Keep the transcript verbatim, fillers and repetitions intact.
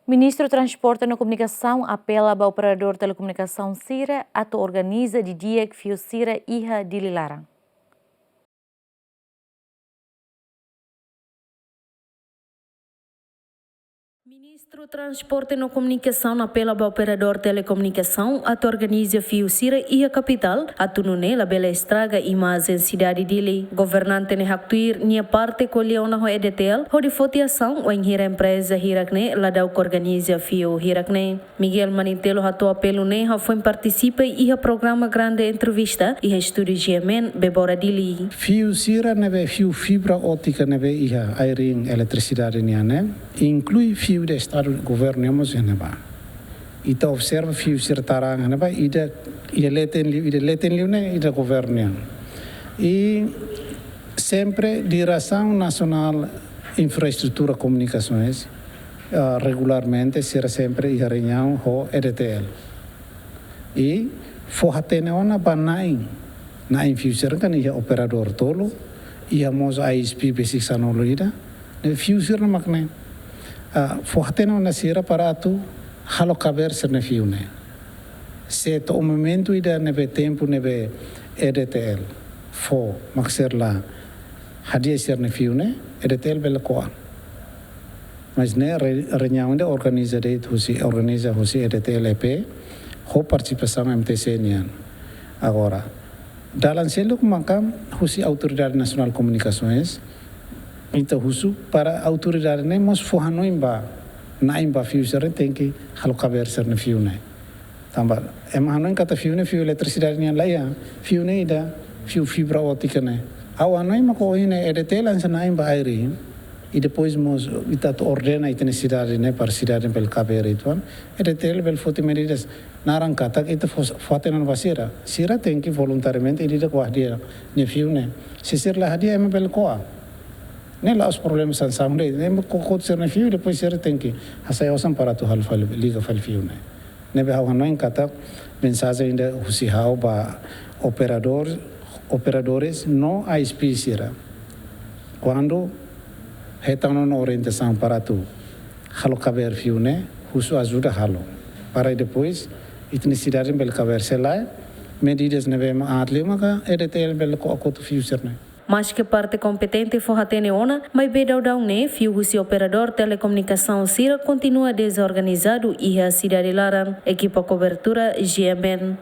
Ministru Transporte no Komunikasaun apela ba operadór telekomunikasaun sira atu organiza didi'ak fiu sira iha Dili laran. Ministru Transporte no Komunikasaun apela ba operadór telekomunikasaun atu organiza fiu sira iha kapitál, atu nune'e labele estraga imajen sidade Dili. Governante ne'e haktuir nia parte ko'alia ona ho E D T L hodi foti asaun wainhira empreza hirak-ne'e ladauk organiza fiu hirak-ne'e. Miguel Manitelo hato'o apelu ne'e hafoin partisipa iha programa Grande Entrevista iha estúdiu G M N Bebora Dili. Fiu sira ne'ebé fiu fibra ótika ne'ebé iha airin eletrisidade nian ne'e, inklui fiu ida estadu governu nian mós iha ne'ebá. Ita observa fiu sira taran iha ne'ebá, ida iha leten liu, ida leten liu ne'e, ida governu nian. I sempre Diresaun Nasionál Infraestrutura Komunikasoens, ah, regularmente sira sempre iha reuniaun ho E D T L. I fó hatene ona ba na'in, na'in fiu sira kan iha operadór tolu, iha mós I S P besik sanulu ida, ne'e fiu sira-ne'e mak ne'e. Ah, fó hatene ona sira para atu halo kabeer sira-nia fiu ne'e. Se to'o momentu ida ne'ebé tempu ne'ebé E D T L fó mak sira la hadi'a sira-nia fiu ne'e, E D T L bele ko'a. Mas ne'e re-, reuniaun ida organiza de'it husi, organiza husi E D T L E P, ho partisipasaun M T C nian. Agora, dalan seluk maka husi Autoridade Nasionál Komunikasoens, ita husu para autoridade ne'e mós fó hanoin ba, na'in ba fiu sira tenke halo kabeer sira-nia fiu ne'e. Tanba, ema hanoin katak fiu ne'e fiu eletrisidade nian, la iha, fiu ne'e ida, fiu fibra ótika ne'e. Ha'u hanoin mak ohin ne'e E D T L lansa na'in ba airin, i depois mós ita atu ordena ita-nia sidade ne'e para sidade bele kabeer uitoan, E D T L bele foti medidas, naran katak ita fó, fó hatene ba sira. Sira tenke voluntariamente ida-idak hadi'a nia fiu ne'e. Se sira la hadi'a, ema bele ko'a. Ne'e la'ós problema sansaun de'it, ne'e ko'a, ko'a sira-nia fiu, depois sira tenke hasai osan para atu halo fali, liga fali fiu ne'e. Ne'ebé ha'u hanoin katak mensajen ida husi ha'u ba operadór, operadores no I S P sira. Kuandu hetan ona orientasaun para atu halo kabeer fiu ne'e, husu ajuda halo. Para depois, ita-nia sidade bele kabeer, se lae, medidas ne'ebé mak aat liu maka E D T L bele ko'a kotu fiu sira-ne'e. Maske parte kompetente fó hatene ona, maibé daudaun ne'e fiu husi operadór telekomunikasaun sira kontinua dezorganizadu iha sidade laran. Ekipa kobertura G M N.